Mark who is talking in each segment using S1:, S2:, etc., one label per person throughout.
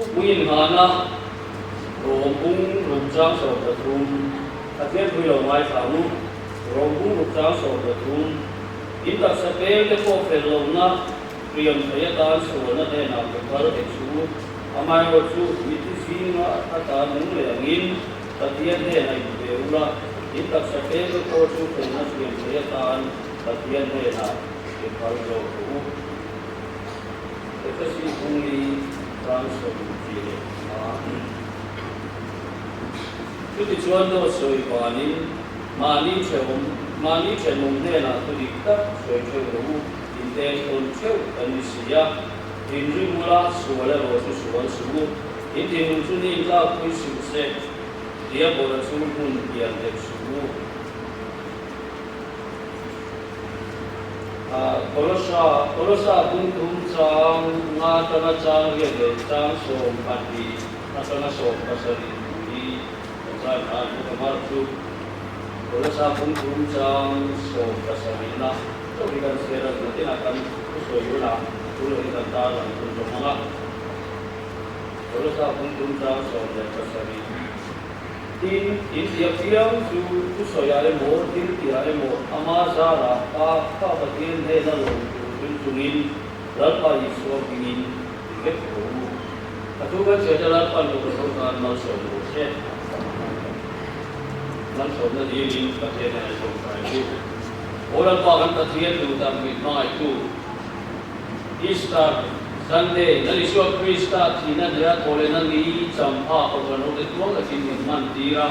S1: Thupui inghahna Rom bung ruk chang 13, Pathian pui lo ngaithla ang u. Rom bung ruk chang 13, In taksa peng te pawh fel lohna hriam thei atan sualna hnenah pe phal hek suh u. Amaherawhchu, mithi zinga ata nung leh angin Pathian hnenah inpe ula, in taksa peng te pawh chu felna hriam thei atan Pathian hnenah pe phal zawk rawh u. Efesi bung i chang 25. Chutichuan dawt sawi vanin mahni ṭheawm, mahni ṭhenawm hnenah thu dik tak sawi ṭheuh rawh u, inten tawn ṭheuh kan ni si a. Thinrim ula, sual erawh chu sual suh u, in thinlung chu ni tlakpui suh se, diabola chu hmun pian hek suh u. Kolosa, Kolosa bung thum chang nga atanga chang riat leh chang 12 atanga 17 thu hi kan zai hna an bawk a, mar chu Kolosa bung thum chang 17 na chauh hi kan chhiar a, zuntinah kan thusawi hunah thu lo hi kan tarlang thun hlawm ang a, Kolosa bung thum chang 17. Tin, in ziak piang chu thusawiah emaw, thiltihah emaw, ama zarah Pa Pa Pathian hnena lawm tur ring chungin Lalpa Isua hmingin ti vek rawh u. A thu kan chhiate Lalpa'n lo ka tho tan malsawm rawh se. Malsawmna dilin Pathian hnena tawngtai chu. Aw Lalpa kan Pathian duh tak min hmangaihtu. Easter Sunday, Lal Isua Krista thihna hnuaia thawhlehna ni champha Kohhran hote tuang takin min hman tir a.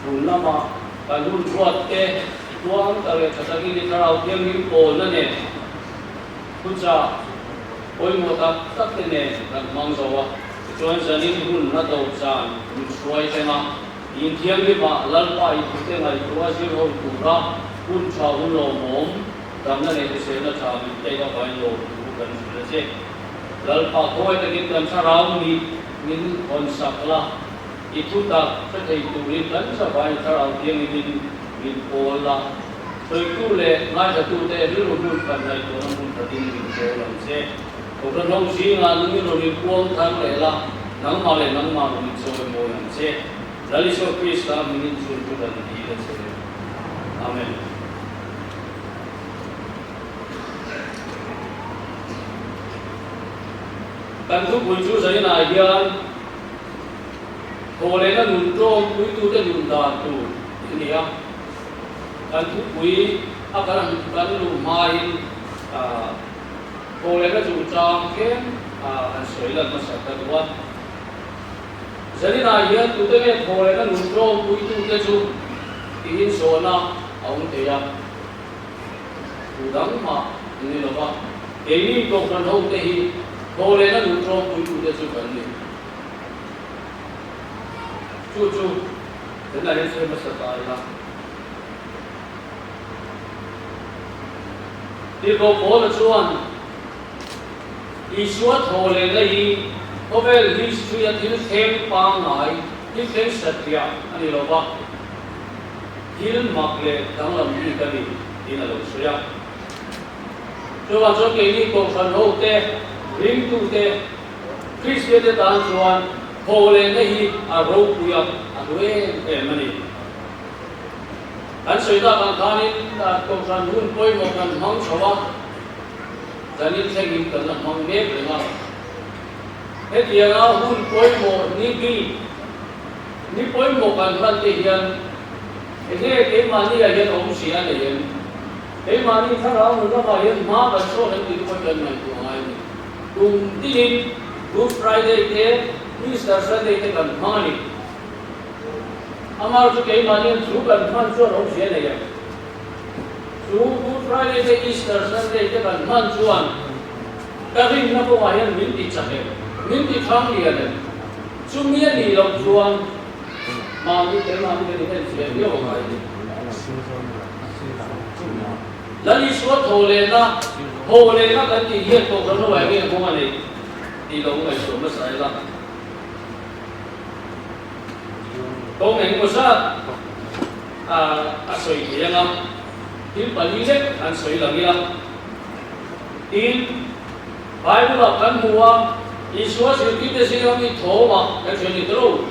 S1: Chhun lama kan hun ruat te tuang tak leh tha takin i Thlarau Thianghlim pawlna nen thuchah pawimawh tak tak te nen kan hmang zo a. Tichuan zanin hun a do chan min hruai thleng a, Inthianghlimah Lalpa i thute ngaihtuah zir ho tura hun tha hun lawmawm Damna leh hriselna tha min pek avangin lawmthu kan hrilh a che. Lalpa khawi takin kan thlarau mit min hawn sak la, i thu tak hre thei turin kan zavai thlarau thianghlimin min pawl la, sawitu leh ngaithlatute rilru hmun khat ngaihtuahna hmun khatin min pawl ang che. Kohhran ho zingah nungin rawn inpuang thar leh la, nangmah leh nangmah rawn inchawimawi ang che. Lal Isua Krista hmingin chhun chu kan dil a che. Amen. Kan thupui chu zainah hian thawhlehna nun tlawm puitute nun dan tur a ni a. Kan thupui a kan kan luh hmain thawhlehna chungchang tlem han sawi lan hmasa ta duh a. Zaninah hian tute nge thawhlehna nun tlawm puitute chu tiin zawhna a awm thei a. Tu dang mah ni lo va, keini Kohhran hote hi thawhlehna nun tlawm puitute chu kan ni. Chu chu tunah hian sawi hmasa ta ila. Tirhkoh Paula chuan Isua thawhlehna hi khawvel history-a thil thleng pangngai, thil thleng satliah a ni lo va. Thil mak leh danglam bik a ni tiin a lo sawi a. Chuvang chuan keini Kohhran hote, ringtute, Kristiante tan chuan thawhlehna hi a ropui a, a hlu em em a ni. Kan sawi tak ang khanin Kohhran hun pawimawh kan hmang chho a, kan inthlengin kan la hmang mek reng a. Hetianga hun pawimawh ni bik, Ni pawimawh kan hman te hian enge keimahni ah hian awmzia a nei em? Keimahni thlarau nun lamah hian hma kan sawn em tih te pawh kan ngaihtuah ngai a ni. Kum tinin Good Friday te, Easter Sunday te kan hmang a ni. Amah chu keimahni hian chu kan hman chuan awmzia a nei em? Chu Good Friday te, Easter Sunday te kan hman chuan ka rinna kawngah hian min ti chak em? Min ti thang lian em? Chumi a nih loh chuan mahni keimahni kan inenfiah viau a ngai a ni. Lal Isua thawhlehna, thawhlehna kan tih hian Kohhran ho ah enge nghawng a neih tih lo ngaihtuah hmasa ila. Kawng engemaw zat a sawi thei anga thil pali lek an sawi lang ila. Tin, Bible-ah kan hmu a. Isua zirtirte zinga mi Thoma kan hria ni ta lo.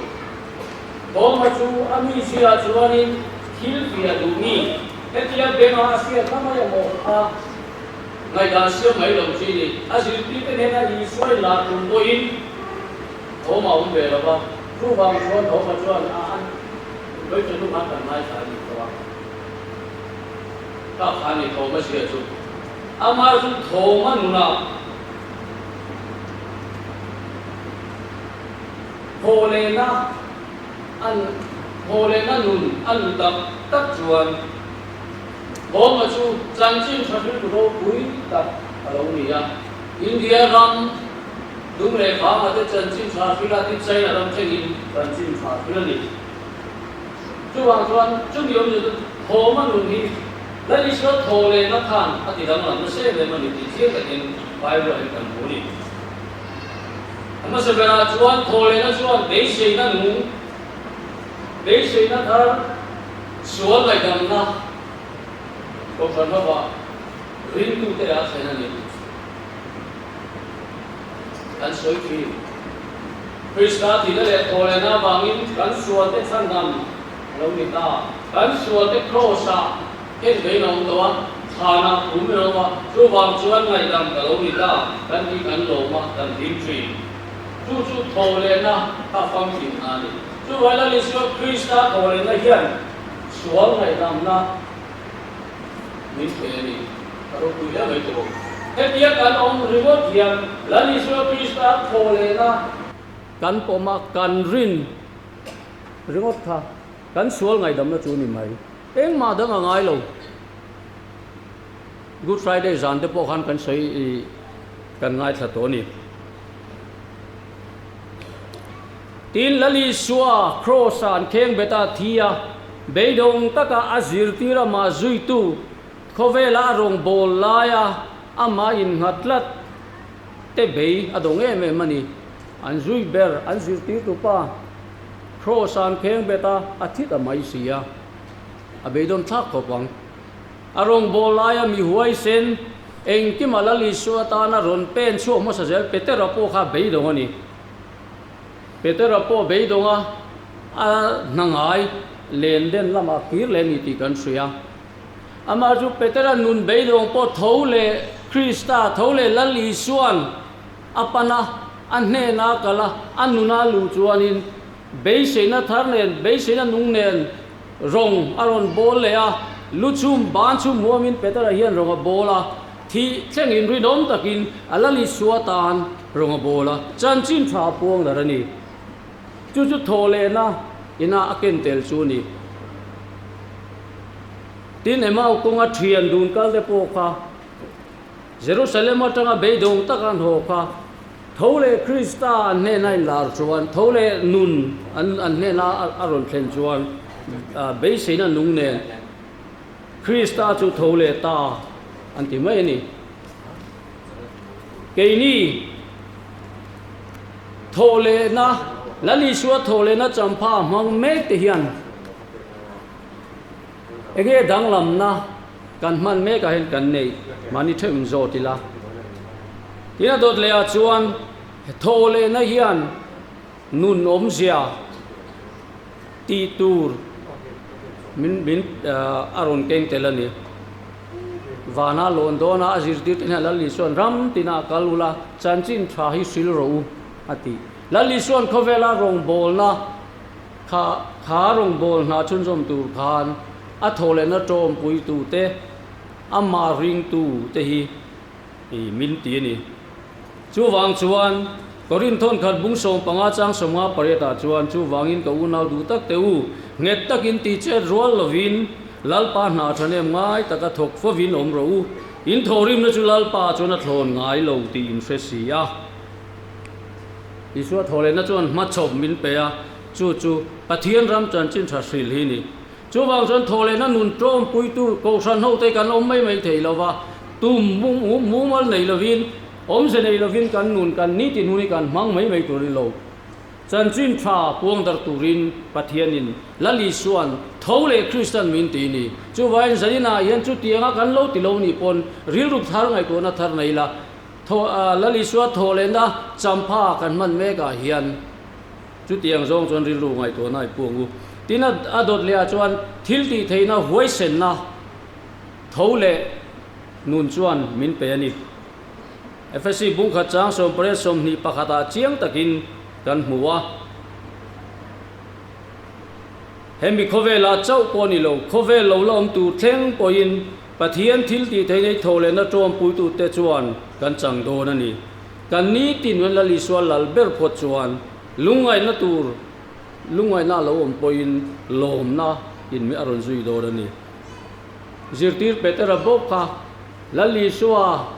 S1: Thoma chu a mi zia chuanin thil fiah duh mi, hetia benga a hriat na mai a maw kha ngaihdan siam mai lo chi ni. A zirtirte hnena Isua in lar tum pawhin Thoma a awm ve lo va, chuvang chuan Thoma chuan a an Vawichawh hnu khan kan ngaithla a ni tawh a. Ka kha ni Thoma zia chu. Amah chu Thoma nunah Thawhlehna an thawhlehna nun a lu tak tak chuan Thoma chu chanchin tha hriltu ropui tak a lo ni a. India ram dung leh vanga te chanchin tha hril a tin China ram thlengin chanchin tha hril a ni. Chuvang chuan chumi awmzia chu Thoma nun hi Lal Isua thawhlehna khan a ti danglam nasa em em a ni tih chiang takin Bible-ah hian kan hmu a ni. A hmasa berah chuan thawhlehna chuan beiseina nung, beiseina thar, sual ngaihdamna Kohhran hovah ringtute a thlen a ni. Kan sawi thin. Krista thihna leh thawhlehna avangin kan sualte chhandam a lo ni ta. Kan sualte Kraws-ah khen vein a awm tawh a, thlanah phum in a awm a, chuvang chuan ngaihdam ka lo ni ta kan tih kan lawm a, kan hlim thin. Chu chu thawhlehna kha famkim a ni. Chuvang Lal Isua Krista thawhlehna hian sual ngaihdamna Min pe a ni. A ropui hle mai tawh. Hetia kan awm ringawt hian Lal Isua Krista thawhlehna kan pawm a, kan rin ringawt kha kan sual ngaihdamna chu ni mai. Engmah dang a ngai lo. Good Friday zan te pawh khan kan sawi kan ngaithla tawh a ni. Tin, Lal Isua Kraws-ah an kheng bet a, thi a, beidawng taka a zirtir amah zuitu khawvela a rawngbâwl laia amah innghat tlat te bei a dawng em em a ni. An zui ber, an zirtirtu pa Kraws-ah an kheng bet a, a thi ta mai si a, a beidawn thlak khawp ang. A rawngbâwl laia mi huaisen engkima Lal Isua atana rawn pen chhuak hmasa zel Petera pawh kha beidawng a ni. Petera pawh beidawnga a hna ngai len den lamah kir leh a ni tih kan hria. Amah chu Petera nun beidawng pawh tho leh Krista, tho leh Lal Isua'n a pan a, a hnena kal a, a nuna luh chuanin beiseina thar nen, beiseina nung nen rawng a rawn bawl leh a, lu chhum ban chhum huamin Petera hian rawng a bawl a. Thih thlengin rinawm takin a Lal Isua tan rawng a bawl a, chanchin tha a puang dar a ni. Chu chu thawhlehna ina a ken tel chu a ni. Tin, Emau kawnga thian dun kal te pawh kha Jerusalem atanga beidawng taka an haw kha tho leh Krista an hnena inlar chuan, tho leh nun an hnena a rawn thlen chuan beiseina nung nen Krista chu tho leh ta an ti mai a ni. Keini thawhlehna, Lal Isua thawhlehna champha hmang mek te hian enge danglamna kan hman mekah hian kan neih mahni theuh in zawt ila. Tin a dawt leh ah chuan thawhlehna hian nun awmzia tih tur min min a rawn keng tel a ni. Vana lawn dawna a zirtir te hian Lal Isua'n ram tinah kal ula chanchin tha hi hril rawh u a ti. Lal Isua'n khawvela rawngbawlna kha kha rawngbawlna chhunzawm tur khan a thawhlehna tawmpuitu te amah ringtu te hi I min ti a ni. Chuvang chuan, Korinth thawnkhat bung 15 chang 58 ah chuan, Chuvangin ka unau duh tak teh u, nghet takin ti chet rual lovin, Lalpa hna thanem ngai taka thawk fovin awm rawh u. In thawhrimna chu Lalpa chuan a thlawn ngai lo tih in hre si a. Isua thawhlehna chuan hmachhawp min pe a, chu chu Pathian ram chanchin tha hrilh hi ni. Chuvang chuan thawhlehna nun tlawmpuitu kohhran hote kan awm mai mai thei lo va, tum mumal nei lovin, awmze nei lovin kan nun kan nitin hun hi kan hmang mai mai tur a ni lo. Chanchin tha puang dar turin Pathianin Lal Isua'n tho leh Kristan min ti ni. Chuvangin zaninah hian chutianga kan lo ti lo nih pawn rilru thar ngaihtuahna thar nei la. Thaw Lal Isua thaw lehna champha kan hman mekah hian chutiang zawng chuan rilru ngaihtuahna i pu ang u. Tin, a dawt lehah chuan thil tih theihna huaisenna tho leh nun chuan min pe a ni. Efesi bungkhat chang 18 21 ah chiang takin kan hmu a. Hemi khawvelah chauh pawh ni lo, khawvel lo la awm tur thleng pawhin Pathian thil tih theih nei tho lehna ṭawmpuitute chuan kan chang dawn a ni. Kan nitin wen Lal Isua lal ber phawt chuan lungngaihna tur lungngaihna a lo awm pawhin lawmna in mi a rawn zui dawn a ni. Zirtir Petera bawk kha Lal Isua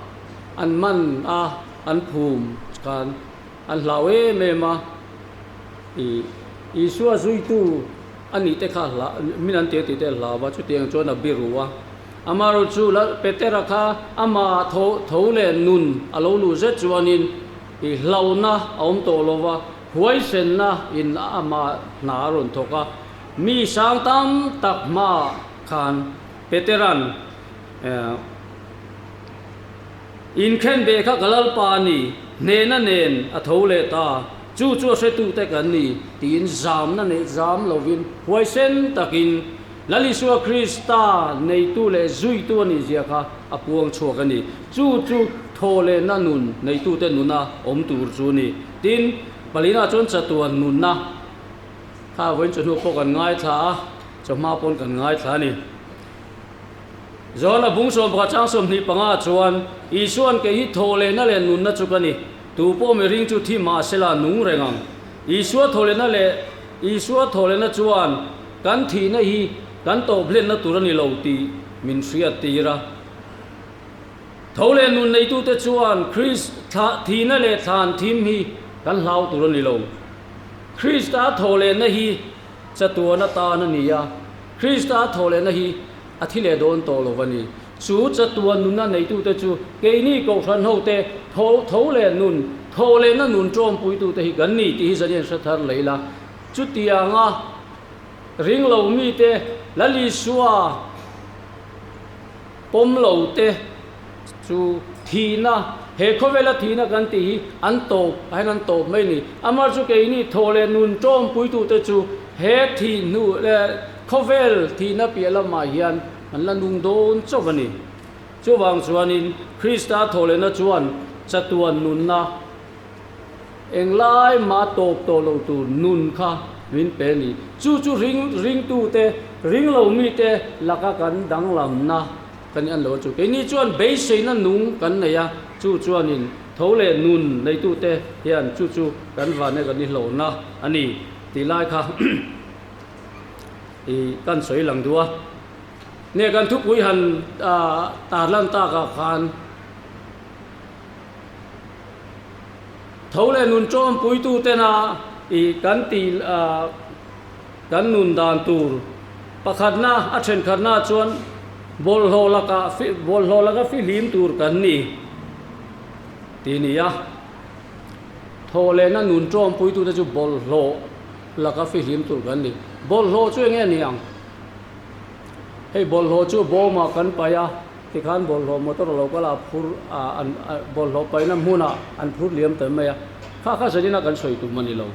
S1: an man a, an phum khan an hlau em em a, i Isua zuitu a nih te kha hla min an tir tih te a hlau a, chutiang chuan a biru a. Amaherawhchu chu Lal Petera kha amah tho tho leh nun a lo luh zet chuanin i hlauhna a awm tawh lo va, huaisenna in amah hna a rawn thawk a. Mi sang tam tak hmaah khan Petera'n Inkhen ve kha ka Lalpa a ni, hnehna nen a tho leh ta, chu chu a hretute kan ni, tiin zamna neih zam lovin huaisen takin Lal Isua Krista neitu leh zuitu a nihzia kha a puang chhuak a ni. Chu chu thaw lehna nun neitute nuna awm tur chu a ni. Tin, palina chuan chatuan nunna kha vawiin chawhnu pawh kan ngaithla a, chawhma pawn kan ngaithla a ni. Johana bung 11 chang 25 chuan, Isua'n kei hi thawhlehna leh nunna chu ka ni, tu pawh mihring chu thi mah sela nung reng ang. Isua thawhlehna leh Isua thawhlehna chuan kan thihna hi kan tawhblenna tur a ni lo tih min hriattir a. Tho leh nun neitute chuan Krist thihna leh thlan thim hi kan hlau tur a ni lo. Krista thawhlehna hi chatuan atan a ni a, Krista thawhlehna hi a thi leh dawn tawh lo a ni. Chu chatuan nunna neitute chu keini Kohhran hote tho tho leh nun, tho lehna nun ṭawmpuitute hi kan ni tih hi zan hian hre thar leh ila. Chutianga ring lo mite Lal Isua pawm lote chu thihna, he khawvela thihna kan tih hi an tawp a hian an tawp mai a ni. Amah chu keini tho leh nun ṭawmpuitute chu he thih hnu leh Khawvel thihna piah lamah hian an la nung dawn chauh a ni. Chuvang chuanin Krista thawhlehna chuan chatuan nunna englai mah tawp tawh lo tur nun kha min pe a ni. Chu chu ring ringtute, ringlo mite laka kan danglamna kan en lo a chu. Keini chuan beiseina nung kan nei a, chu chuanin tho leh nun neitute hian chu chu kan vane kan ihlawhna a ni tih lai kha. I kan sawi lang duh a, nge kan thupui han tar lan takah khan tho leh nun tawmpuitu tena i kan tih kan nun dan tur pakhatna a thenkhatna chuan bawlhhlawh lakah bawlhhlawh laka fihlim tur kan ni tih a ni a, tho lehna nun tawmpuitute chu bawlhhlawh. Laka fihlim tur kan ni. Bawlhhlawh chu enge ni ang? Hei bawlhhlawh chu bawmah kan paih a, tikhan bawlhhlawh motor a lo kal a, a phur a, an bawlhhlawh paihna hmunah an phur liam ta mai a. Kha kha zanina kan sawi tum a ni lo.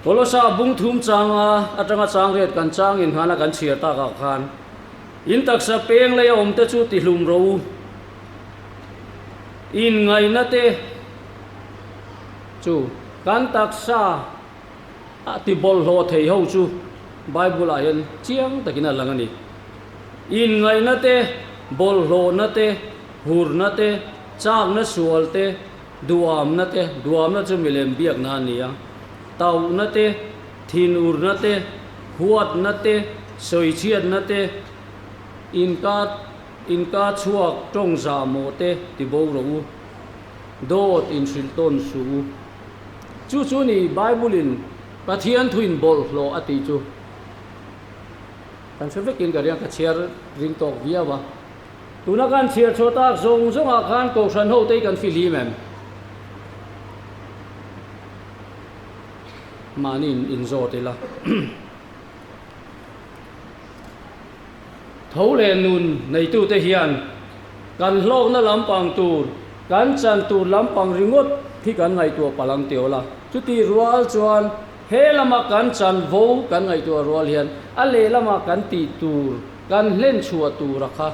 S1: Kolosa bung thum changa atanga chang riat kan chang inhana kan chhiar takah khan in taksa peng lei a awm te chu tihlum ro u. Inngaihna te. Chu kan taksa a ti bawlhhlawh thei ho chu Bible ah hian chiang takin a lang a ni. Inngaihna te, bawlhhlawhna te, hurna te, chakna sual te, duamna te, duamna chu milem biakna a ni a, tauhna te, thinurna te, huatna te, sawichhiatna te, inka inka chhuak tawng zahmawh te ti bo rawh u. Dawt in hrilh tawn suh u. Chu chu ni Bible in Pathian thu in bawlhhlawh a tih chu kan hre vekin ka ring a, ka chhiar ring tawk viau a. Tuna kan chhiar chhuah tak zawng zawngah khan Kohhran ho te hi kan fihlim em? Mahni in inzawt ila. Tho leh nun neitute hian. Kan hlawkna lampang tur, kan chan tur lampang ringawt hi kan ngaihtuah palh ang tih awla. Chutih rual chuan he lama kan chanvo kan ngaihtuah rual hian a lehlama kan tih tur, kan hlen chhuah tura kha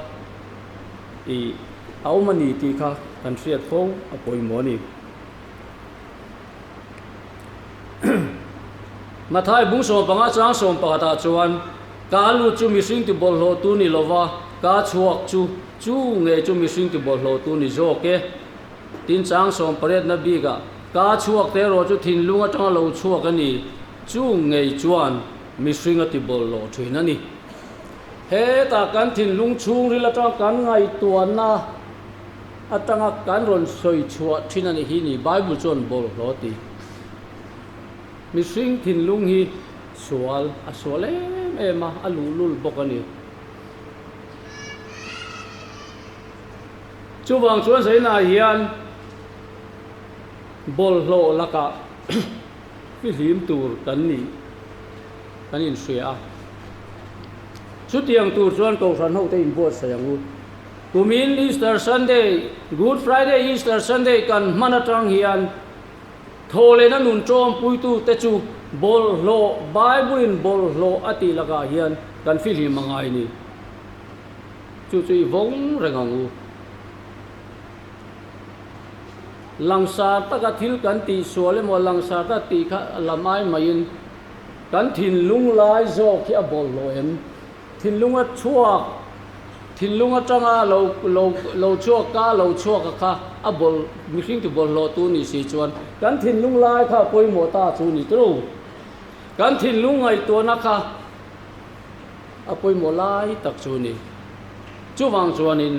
S1: ih a awm a ni tih kha kan hriat fo a pawimawh a ni. Mathai bung 15 chang 11 ah chuan, Ka lut chu mihring ti bawlhhlawhtu ni lova, ka chhuak chu chu nge chu mihring ti bawlhhlawhtu ni zawk e? Tin chang 80 na bikah, Ka chhuak te erawh chu thinlung atanga lo chhuak a ni, chu ngei chuan mihring a ti bawlhhlawh thin a ni. Hetah kan thinlung chhungril atanga kan ngaihtuahna atanga kan rawn sawi chhuah thin a nih hi ni Bible chuan bawlhhlawh a ti. Mihring thinlung hi sual a sual em em a, a luhlul bawk a ni. Chuvang chuan Zainah hian bawlhhlawh lakah fihlim tur kan nih kan inhria a. Chutiang tur chuan Kohhran hote inbuatsaih ang u. Kumin Easter Sunday, Good Friday Easter Sunday kan hman atang hian Thawhlehna nun tawmpuitute chu bawlhhlawh, Bible-in bawlhhlawh a tih lakah hian kan fihlim a ngai ni. Chu chu i vawng reng ang u. Langsar taka thil kan tihsual emaw langsar taka tih kha lam ai maiin kan thinlung lai zawk hi a bawlhhlawh em? Thinlung a chhuak, thinlung atanga lo lo lo chhuak ka lo chhuak a kha a bawl mihring ti bawlhhlawh tu ni si chuan kan thinlung lai kha a pawimawh ta chu ni turu. Kan thinlung ngaihtuahna kha a pawimawh lai tak chu ni. Chuvang chuanin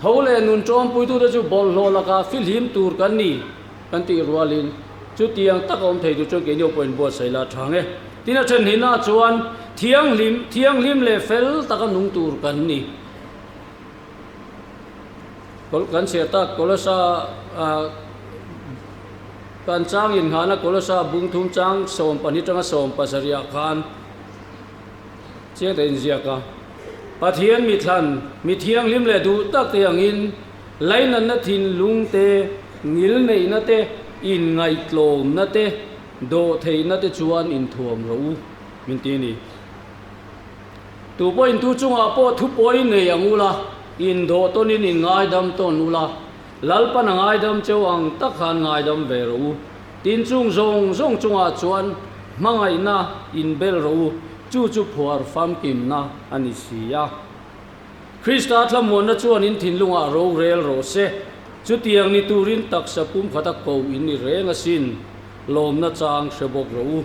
S1: tho leh nun tawmpuitute chu bawlhhlawh lakah fihlim tur kan ni kan tih rualin chutiang tak a awm thei tur chuan keini pawh inbuatsaih la tha ang e. Tin a then hnihna chuan thianghlim thianghlim leh fel taka nung tur kan ni. Kan chhiar tak Kolosa kan chang inngahna Kolosa bung thum chang 12 atanga 17 ah khan Chiang ta inziak a, Pathian mithlan, mi thianghlim leh duh tak te angin lainatna thinlung te, ngilneihna te, inngaihtlawmna te, dawhtheihna te chuan inthuam rawh u, min ti a ni. Tu pawhin tu chungah pawh thupawi nei ang ula, indawh tawnin inngaidam tawn ula, Lalpan a ngaidam cheu ang tak khan ngaidam ve rawh u. Tin chung zawng zawng chungah chuan hmangaihna inbel rawh u, chu chu phuar famkimna a ni si a. Krista thlamuanna chuan in thinlungah rorel rawh se, chutiang ni turin taksa pumkhata ko in ni reng asin, lawmna chang hre bawk rawh u.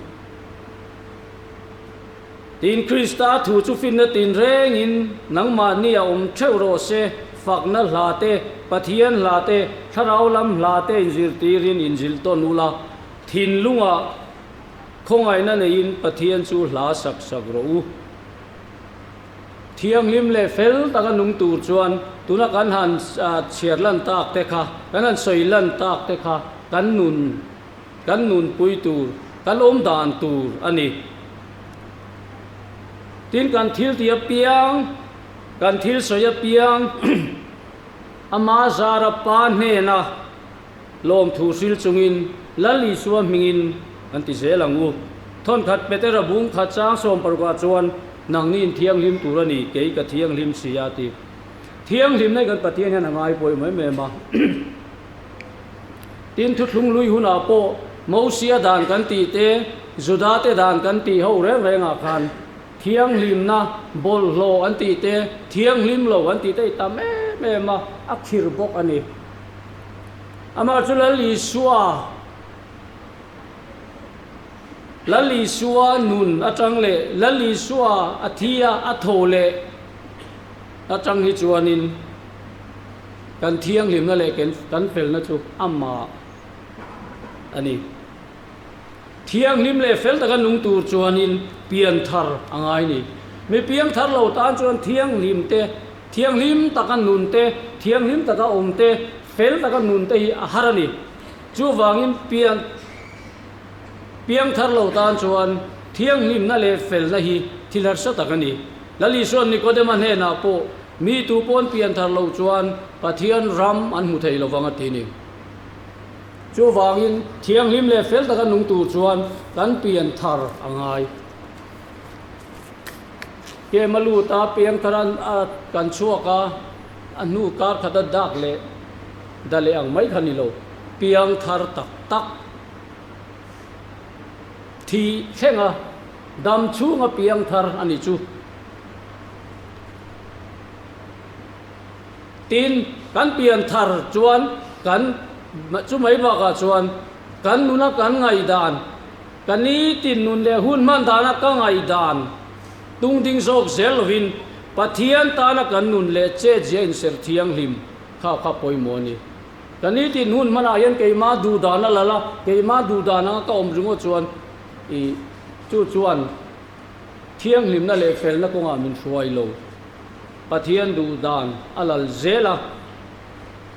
S1: Tin Krista thu chu finna tinrengin nangmahni a awm theuh rawh se, fakna hla te, Pathian hla te, thlarau lam hla te inzirtirin inzilh tawn ula, thinlungah khawngaihna neiin Pathian chu hla sak sak rawh u. Thianghlim leh fel taka nung tur chuan tuna kan han chhiar lan tak te kha, kan han sawi lan tak te kha kan nun Kan nunpui tur, kan awm dan tur a ni. Tin, kan thil tih apiang, kan thil sawi apiang ama zara pa hnena lawmthu hril chungin Lal Isua hmingin kan ti zel ang u. Thawnkhat Petera bung khat chang 60 ah chuan, Nangni in thianghlim tur a ni, kei ka thianghlim si a ti. Thianghlimna hi kan Pathian hian a ngai pawimawh em em a. Tin, thuthlung lui hunah pawh Mosia dan kan tih te, Juda te dan kan tih ho reng rengah khan thianghlimna, bawlhhlawh an tih te, thianghlim lo an tih te i tam em em a, a khir bawk a ni. Amah chu Lal Isua, Lal Isua nun atang leh Lal Isua a thi a, a tho leh atang hi chuanin, Kan thianghlimna leh kan felna chu amah a ni. Thianghlim leh fel taka nung tur chuanin pian thar a ngai ni. Mi piang thar lo tan chuan thianghlim te, thianghlim taka nun te, thianghlim taka awm te, fel taka nun te hi a har a ni. Chuvangin pian piang thar lo tan chuan thianghlimna leh felna hi thil harsa tak a ni. Lal Isuan Nikodema hnenah pawh. Mi tu pawn pian thar lo chuan Pathian ram an hmu thei lovang a ti ni. Chuvangin thianghlim leh fel taka nung tur chuan kan pian thar a ngai. Kem a lut a, piang thar a kan chhuak a, a hnu kar khat a dak leh da leh ang mai kha ni lo. Piang thar tak tak thi thleng a, dam chhunga piang thar a ni chu. Tin, kan pian thar chuan kan chu mai bakah chuan kan nuna kan ngaihdan, ka nitin nun leh hun hman dana ka ngaihdan tung ding zawk zel lovin Pathian tana kan nun leh chetzia inserh thianghlim kha kha pawimawh a ni. Ka nitin hun hmanah hian keimah duhdan a lal a, keimah duhdan anga ka awm ringawt chuan ih chu chuan Thianghlimna leh felna kawngah min hruai lo. Pathian duhdan a lal zel a,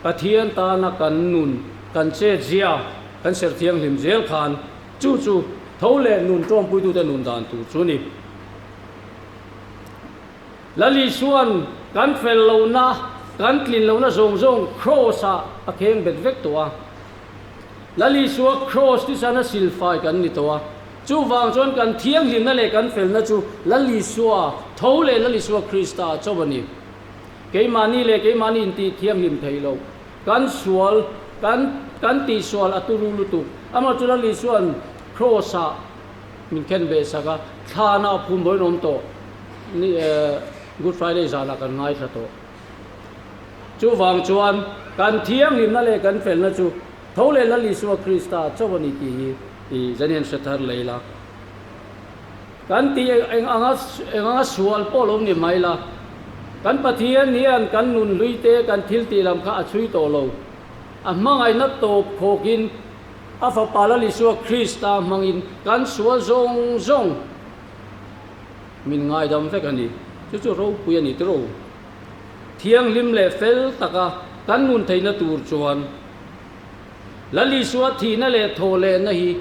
S1: Pathian tana kan nun, kan chetzia, kan serh thianghlim zel khan chu chu tho leh nun tawmpuitute nun dan tur chu a ni. Lal Isua'n kan fel lohna, kan tlin lohna zawng zawng Kraws-ah a kheng bet vek tawh a. Lal Isua Kraws tisana silfai kan ni tawh a. Chuvang chuan kan thianghlimna leh kan felna chu Lal Isua tho leh Lal Isua Krista chauh a ni. Keimahni leh keimahni intih thianghlim thei lo. Kan sual, kan kan tihsual a turu lutuk. Amaherawhchu chu Lal Isua'n Kraws-ah min khen ve sak a, thlana a phum vawiin awm tawh ni Good Friday zanah kan ngaithla tawh. Chuvang chuan kan thianghlimna leh kan felna chu tho leh Lal Isua Krista chauh a ni tih hi i zan hian hre thar lei la. Kan tih eng anga eng anga sual pawh lo ni mai la, kan Pathian hian kan nun hlui te kan thil tih lam kha a chhui tawh lo. A hmangaihna tawp khawkin a Fapa Lal Isua Krista hmangin kan sual zawng zawng min ngaidam vek a ni. Chu chu ropui a ni tiro. Thianghlim leh fel taka kan nun theihna tur chuan Lal Isua thihna leh thawhlehna hi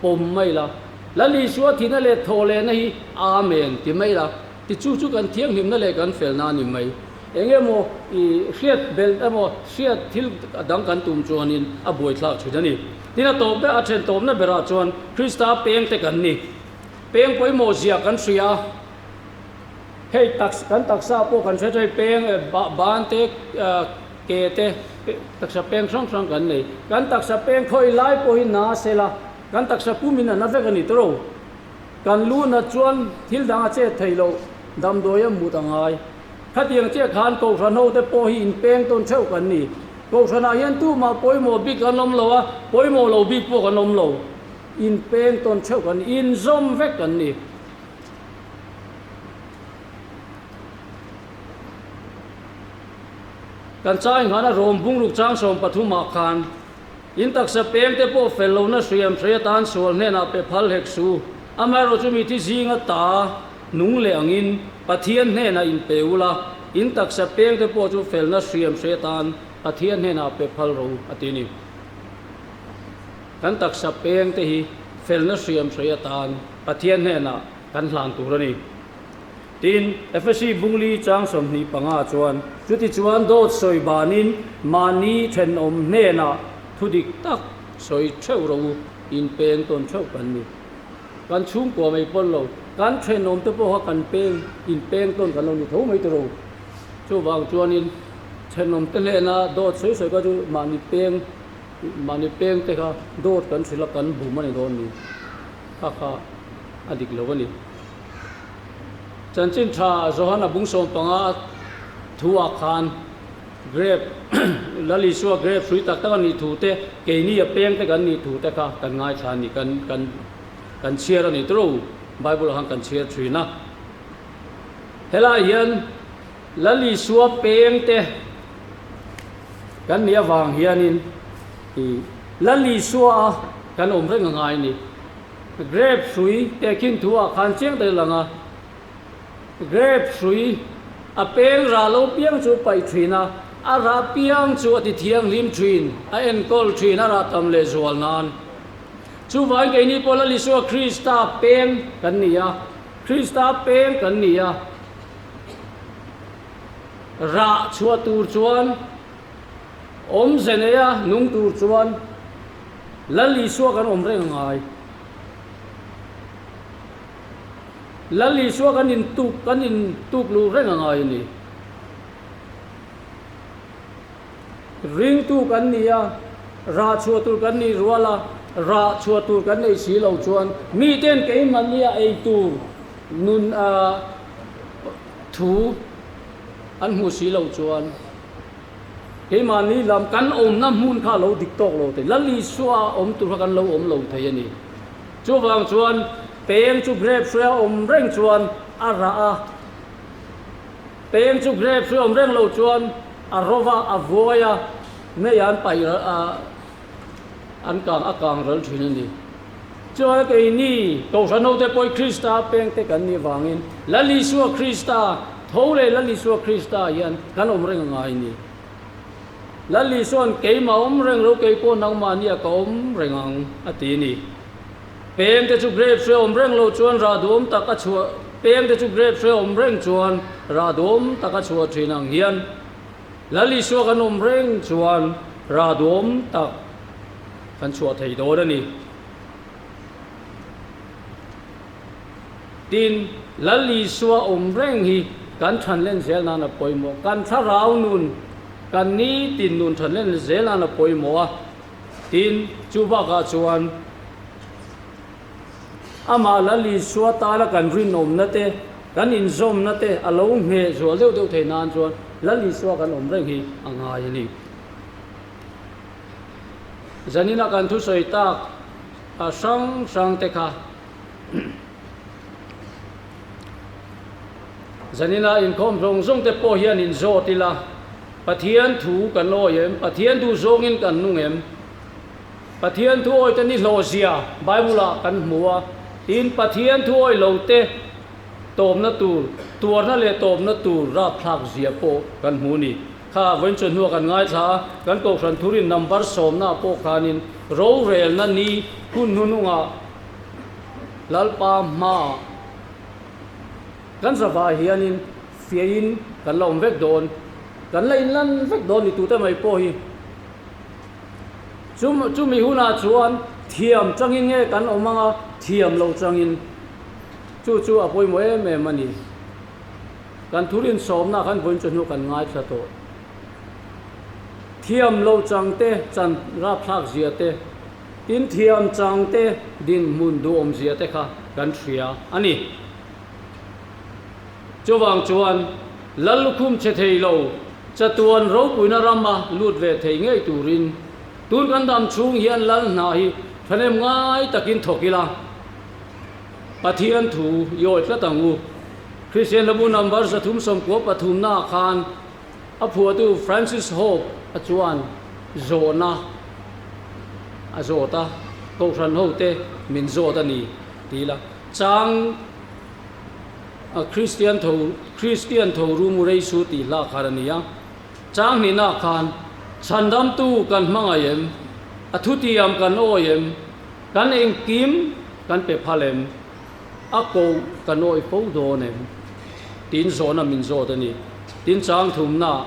S1: pawm mai la, Lal Isua thihna leh thawhlehna hi Amen ti mai la, ti chu chu kan thianghlimna leh kan felna a ni mai. Eng emaw i hriat belh emaw hriat thil dang kan tum chuanin a buaithlak thin a ni. Tin a tawp ber a then tawpna berah chuan Krista pengte kan ni. Peng pawimawh zia kan hria a. Hei taksa kan taksa pawh kan hre thei peng ban te ke te taksa peng hrang hrang kan nei. Kan taksa peng khawi lai pawh hi na sela kan taksa pumin a na vek a ni tawrh. Kan lu nat chuan thil dang a chet thei loh damdawi a mut a ngai. Khatiang chiah khan Kohhran ho te pawh hi inpeng tawn theuh kan ni. Kohhranah hian tumah pawimawh bik kan awm lo a, pawimawh lo bik pawh kan awm lo. Inpeng tawn theuh kan ni, inzawm vek kan ni. Kan chai nghana rawm bungruk chang 13 ah khan in taksa peng te pawh fel lohna hriam hrei atan sual hnenah pe phal hek su. Amaherawhchu chu mithi zinga ta nung leh angin Pathian hnenah in pe ula, in taksa peng te pawh chu felna hriam hrei atan Pathian hnenah pe phal ro a ti ni. Kan taksa peng te hi felna hriam hrei atan Pathian hnenah kan hlan tur a ni. Tin, Efesi bungli chang 25 chuan, Chutichuan dawt sawi banin mahni thenawm hnenah thu dik tak sawi theuh rawh u, inpeng tawn theuh kan ni. Kan chhungkua mai pawn lo, kan thenawm te pawh kha kan peng, inpeng tawn kan lo ni tho mai tawh. Chuvang chuanin thenawm te hnena dawt sawi sawi kha chu mahni peng, mahni peng te kha dawt kan hrilh a, kan bum a ni dawn ni. Kha kha a dik lo a ni. Chanchin tha Johana bung 15 thu ah khan grape Lal Isua grape hrui tak tak a nih thu te, keini a peng te kan nih thu te kha kan ngaithla a ni, kan kan kan chhiar a ni tawrh Bible ah khan kan chhiar thin a. Helai hian Lal Isua peng te kan nih avang hianin ih Lal Isua a kan awm reng a ngai a ni. Grape hrui tehkhin thu ah khan chiang tak lang a, grape hrui a peng rah lo piang chu paih thin a, a rah piang chu a ti thianghlim thin, a enkawl thin, a rah tam leh zual nan. Chuvangin keini pawh Lal Isua Krista peng kan ni a, Krista peng kan ni a. Rah chhuah tur chuan awmze neia nung tur chuan Lal Isua kan awm reng a ngai. Lal Isua kan intuk kan intuk luh reng a ngai a ni. Ringtu kan ni a, rah chhuah tur kan nih rual a, rah chhuah tur kan nei si lo chuan miten keimahnia ei tur nun a thu an hmuh si lo chuan keimahni lam kan awmna hmun kha a lo dik tawk lo thei. Lal Isua awm tur kha kan lo awm lo thei a ni. Chuvang chuan peng chu grape hruai a awm reng chuan a rah a. Peng chu grape hruai awm reng lo chuan a rova a vuai a, mei an paih a an kang a kang ral thin a ni. Chuan keini Kohhran hote pawh Krista pengte kan nih vangin Lal Isua Krista tho leh Lal Isua Krista hian kan awm reng a ngai a ni. Lal Isua'n keimah awm reng lo kei pawh nangmahnia ka awm reng ang a ti a ni. Pengte chu grape hre awm reng lo chuan rah duhawm tak a chhuah Pengte chu grape hre awm reng chuan rah duhawm tak a chhuah thin ang hian Lal Isua kan awm reng chuan rah duhawm tak kan chhuah thei dawn a ni. Tin, Lal Isua awm reng hi kan thanlen zel nan a pawimawh. Kan thlarau nun, kan nitin nun thanlen zel nan a pawimawh a. Tin, chu bakah chuan amah Lal Isua tana kan rinawmna te, kan inzawmna te a lo ngheh zual deuh deuh thei nan chuan Lal Isua kan awm reng hi a ngai a ni. Zanina kan thusawi tak a hrang hrang te kha Zanina inkhawm zawng zawng te pawh hian inzawt ila, Pathian thu kan awi em? Pathian duh zawngin kan nung em? Pathian thu awi te ni hlawh zia Bible ah kan hmu a, tin Pathian thu awi lo te tawpna tur, tuarna leh tawpna tur rapthlak zia pawh kan hmu a ni. Kha vawiin chu hnua kan ngaithla a, kan Kohhran thurin number sawmna pawh khanin rorelna ni hun hnunungah Lalpa hmaah kan zavah hianin fiahin kan la awm vek dawn, kan la inlan vek dawn ni tute mai pawh hi. Chu chumi hunah chuan thiam changin nge kan awm ang a, thiam lo changin. Chu chu a pawimawh em em a ni. Kan thurin sawmna khan vawiin chu hnu kan ngaithla tawh. Thiam lo changte chan rapthlak zia te, tin thiam changte dinhmun duhawm zia te kha kan hria a ni. Chuvang chuan Lal lukhum che thei lo, chatuan ropuina rama lut ve thei ngei turin tun kan dam chhung hian Lal hna hi thahnem ngai takin thawk ila. Pathian thu i awi tlat ang u. Kristian Hlabu number 390 pathumnaah khan a phuahtu Francis Hope a chuan zawhna a zawt a, Kohhran hote min zawt a ni ti ila chang a Kristian tho Kristian tho rum reisu tih hla khan a ni a. Chang hnihnaah khan chhandamtu kan hmangaih em? A thutiam kan awi em? Kan engkim kan pe phal em? A koh kan awih fo dawn em? Tiin zawhna min zawt a ni. Tin chang thumna,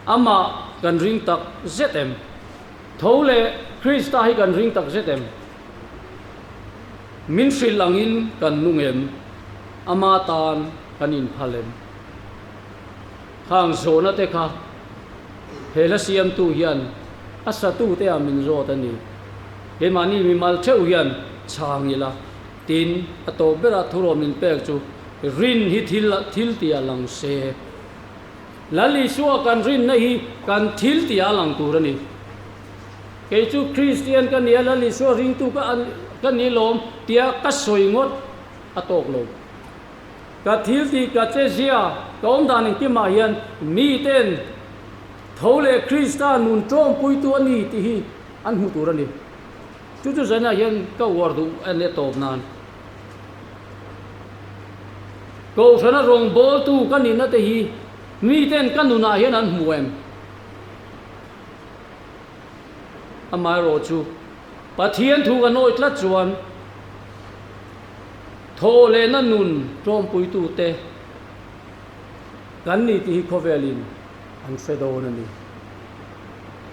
S1: Amah kan ring tak zet em? Tho leh Krista hi kan ring tak zet em? Min hrilh angin kan nung em? Ama tan kan inphal em? Khang zawhna te kha he hla siamtu hian a satute ah min zawt a ni. Keimahni mimal theuh hian chhang ila, tin a tawp berah thurawn min pek chu rin hi thil thil tih a lang se. Lal Isua kan rinna hi kan thil tih a lang tur a ni. Kei chu Kristian ka nia, Lal Isua ringtu ka ka ni lawm tia ka sawi ngawt a tawk lo. Ka thil tih ka che zia ka awm dan engkimah hian miten tho leh Krista nun tawngpuitu a ni tih hi an hmu tur a ni. Chu chu zanah hian ka uar duh a nia tawp nan. Kohhrana rawngbawltu ka nihna te hi miten ka nunah hian an hmu em? Amaherawh chu Pathian thu kan awi tlat chuan thawh lehna nun tawmpuitute. kan ni tih hi khawvelin an hre dawn a ni.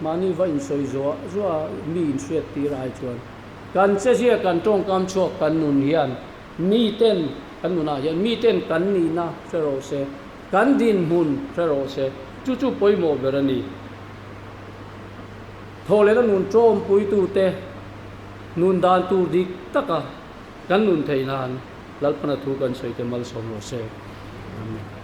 S1: Mahni va insawi zuah zuah a mi inhriat tir ai chuan kan chezia kan tawngkam chhuak kan nun hian miten kan nunah hian miten kan nihna hre rawh se, kan dinhmun hre rawh se, chu chu pawimawh ber a ni. Thawhlehna nun tawmpuitute nun dan tur dik taka kan nun theih nan Lalpana thu kan sawi te malsawm rawh se. Amen.